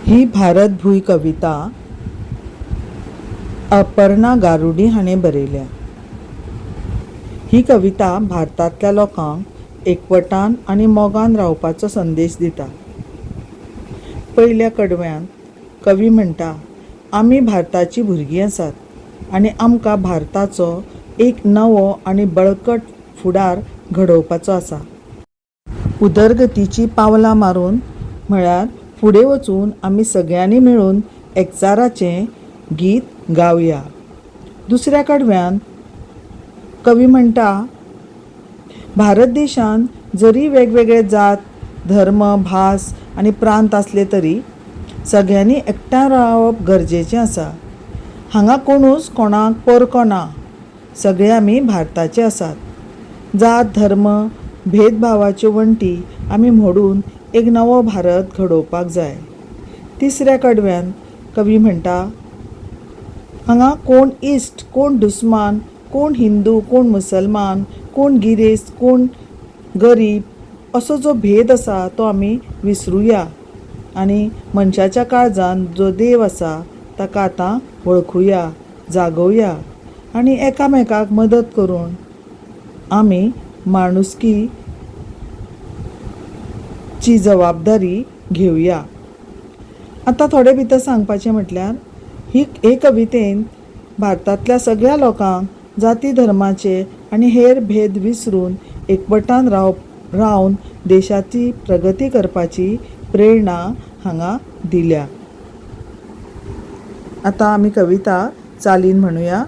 ही भारत भूंय कविता अपर्णा गारुडी हाणें बरयल्या. ही कविता भारतांतल्या लोकांक एकवटान आनी मोगान रावपाचो संदेश दिता. पयल्या कडव्यांत कवी म्हणटा, आमी भारताचीं भुरगीं आसात आनी आमकां भारताचो एक नवो आनी बळकट फुडार घडोवपाचो आसा. उदरगतीचीं पावलां मारून म्हळ्यार फुडें वचून आमी सगळ्यांनी मेळून एकचाराचें गीत गावया. दुसऱ्या कडव्यांत कवी म्हणटा, भारत देशांत जरी वेगवेगळे जात, धर्म, भास आनी प्रांत आसले तरी सगळ्यांनी एकठांय रावप गरजेचें आसा. हांगा कोणूच कोणाक परको ना. सगळे आमी भारताचे आसात. जात, धर्म, भेदभावाच्यो वण्टी आमी मोडून एक नवो भारत घडोवपाक जाय. तिसऱ्या कडव्यांत कवी म्हणटा, हांगा कोण इश्ट, कोण दुस्मान, कोण हिंदू, कोण मुसलमान, कोण गिरेस्त, कोण गरीब असो जो भेद आसा तो आमी विसरुया आनी मनशाच्या काळजांत जो देव आसा ताका आतां वळखुया, जागोवया आनी एकामेकाक मदत करून आमी माणुसकी ची जबाबदारी घेवया. आतां थोडे भितर सांगपाचें म्हटल्यार ही हे कवितेंत भारतांतल्या सगळ्या लोकांक जाती धर्माचे आनी हेर भेद विसरून एकवटान रावन देशाची प्रगती करपाची प्रेरणा हांगा दिल्या. आतां आमी कविता चालीन म्हणुया.